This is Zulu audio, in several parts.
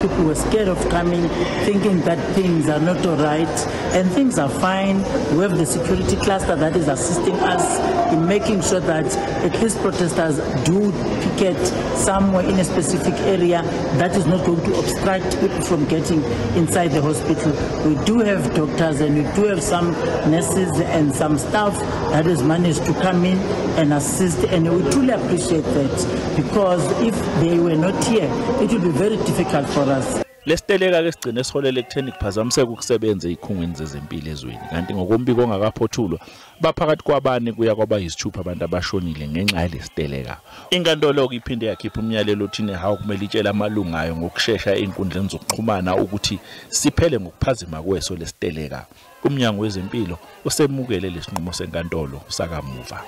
People were scared of coming, thinking that things are not all right, and things are fine. We have the security cluster that is assisting us in making sure that at least protesters do picket somewhere in a specific area that is not going to obstruct people from getting inside the hospital. We do have doctors and we do have some nurses and some staff that has managed to come in and assist, and we truly appreciate that, because if they were not here, it would be very difficult for us. Lesiteleka ke sigcine siholele ekutheni kuphazamiseka ukusebenza ezikhungweni zezempilo ezweni, kanti ngokombiko ongakaphothulwa baphakathi kwabane kuya kwabayisithupha abantu abashonile ngenxa yalesiteleka. Inkantolo ke iphinde yakhipha umyalelo othi iNehawu kumele itshele amalungu ayo ngokushesha ey'nkundleni zokuxhumana ukuthi siphele ngokuphazima kweso lesiteleka. Umnyango wezempilo usemukele lesinqumo senkantolo sakamuva.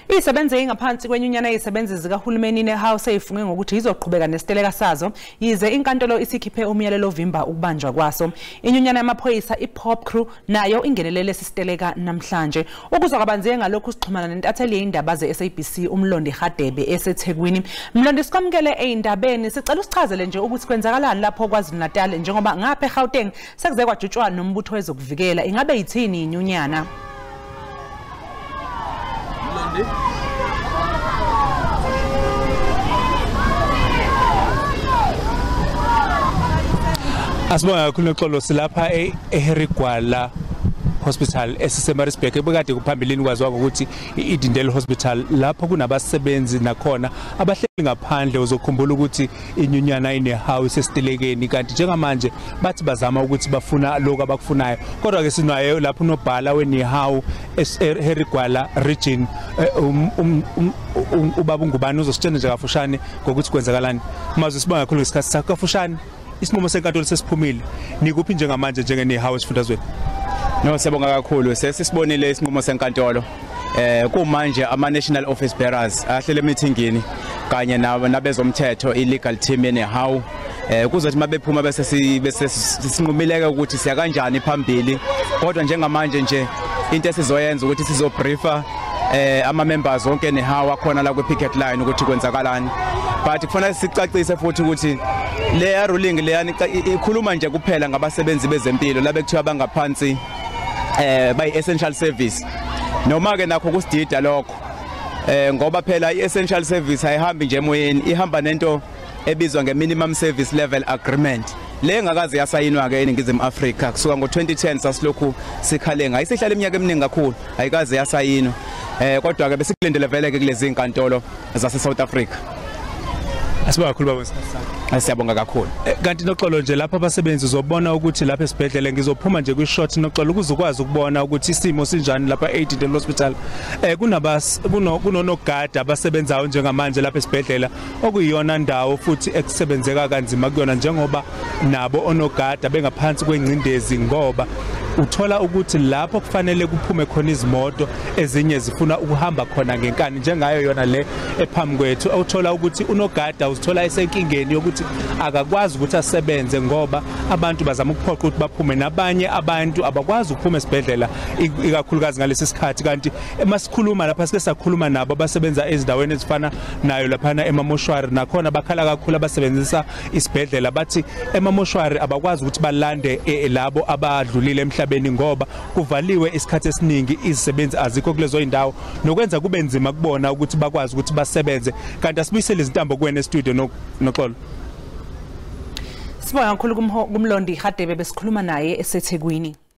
Izisebenzi ngaphansi kwenyunyana yezisebenzi zikahulumeni iNehawu seyifunge ngokuthi izoqhubeka nesiteleka sazo yize inkantolo isikhiphe umyalelo ovimba ukubanjwa kwaso. Inyunyana yamaphoyisa iPopcru nayo ingenelele lesi siteleka namhlanje. Ukuzwa kabanzi ngalokhu sixhumana nentatheli yeindaba ze-SABC uMlondi Hadebe eseThekwini. Mlondi, sikwamukele eindabeni, sicela usichazele nje ukuthi kwenzakalani lapho KwaZulu-Natal njengoba ngapha eGauteng sekuze kwajutshwa nombutho wezokuvikela. Ingabe yithini inyunyana? Asibonga kakhulu Noxolo, silapha eHarry Gwala Hospital esiseMaritzburg ebekade kuphambilini kwaziwa ngokuthi i-Edendale Hospital, lapho kunabasebenzi nakhona abahleli ngaphandle. Uzokhumbula ukuthi inyunyana iNehawu isesitelekeni, kanti njengamanje bathi bazama ukuthi bafuna lokho abakufunayo. Kodwa ke sinayo lapho unobhala weNehawu eHarry Gwala region, ubaba uNgubane, uzositshela nje kafushane ngokuthi kwenzakalani. Mazwi, sibonga kakhulu ngesikhathi sakho. Kafushane, isinqumo senkantolo sesiphumile, nikuphi njengamanje njengeNehawu esifundazweni? No, siyabonga kakhulu. Sesisibonile isinqumo senkantolo. Kumanje ama national office bearers ahlele meetingini kanye nabezomthetho i-legal team yeNehawu, kuzothi mabephuma bese sinqumileke ukuthi siya kanjani phambili. Kodwa njengamanje nje into esizoyenza ukuthi sizobriefa ama members wonke eNehawu akhona la kwi-picket line ukuthi kwenzakalani. But kufanele sicacise futhi ukuthi leya ruling leyani ikhuluma nje kuphela ngabasebenzi bezempilo labe kuthiwa bangaphansi bayi essential service. Noma ke nakho kusidida lokho, ngoba phela i-essential service ayihambi nje emoyeni, ihamba nento ebizwa nge-minimum service level agreement le engakaze yasayinwa ke eNingizimu Afrika kusuka ngo-2010. Sasilokhu sikhale ngayo, isihlala iminyaka eminingi kakhulu ayikaze yasayinwa. Kodwa ke besikulindele vele ke kulezi inkantolo zase South Africa. Asibonga kakhulu baba ngesikhathi sakho. Siyabonga kakhulu. Kanti Noxolo nje lapha abasebenzi uzobona ukuthi lapha esibhedlela, ngizophuma nje kwi-shot Noxolo ukuze ukwazi ukubona ukuthi isimo sinjani lapha e-Edendale Hospital. Kunonogada abasebenzayo njengamanje lapha esibhedlela, okuyiyona ndawo futhi ekusebenzeka kanzima kuyona, njengoba nabo onogada bengaphansi kwengcindezi, ngoba uthola ukuthi lapho kufanele kuphume khona izimoto ezinye zifuna ukuhamba khona ngenkani, njengayo yona le ephambi kwethu. Uthola ukuthi unogada uzithola esenkingeni yokuthi akakwazi ukuthi asebenze ngoba abantu bazama ukuphoqa ukuthi baphume, nabanye abantu abakwazi ukuphuma esibhedlela ikakhulukazi ngalesi sikhathi. Kanti emasikhuluma lapha sike sakhuluma nabo abasebenza ezindaweni ezifana nayo laphana emamoshwari, nakhona bakhala kakhulu abasebenzisa isibhedlela, bathi emamoshwari abakwazi ukuthi balande labo abadlulile emhlabeni ngoba kuvaliwe isikhathi esiningi, izisebenzi azikho kulezo indawo, nokwenza kube nzima kubona ukuthi bakwazi ukuthi basebenze. Kanti asibuyisele izintambo kuwena e-studio Noxolo. Sibonga kakhulu kuMlondi Hadebe, besikhuluma naye eseThekwini.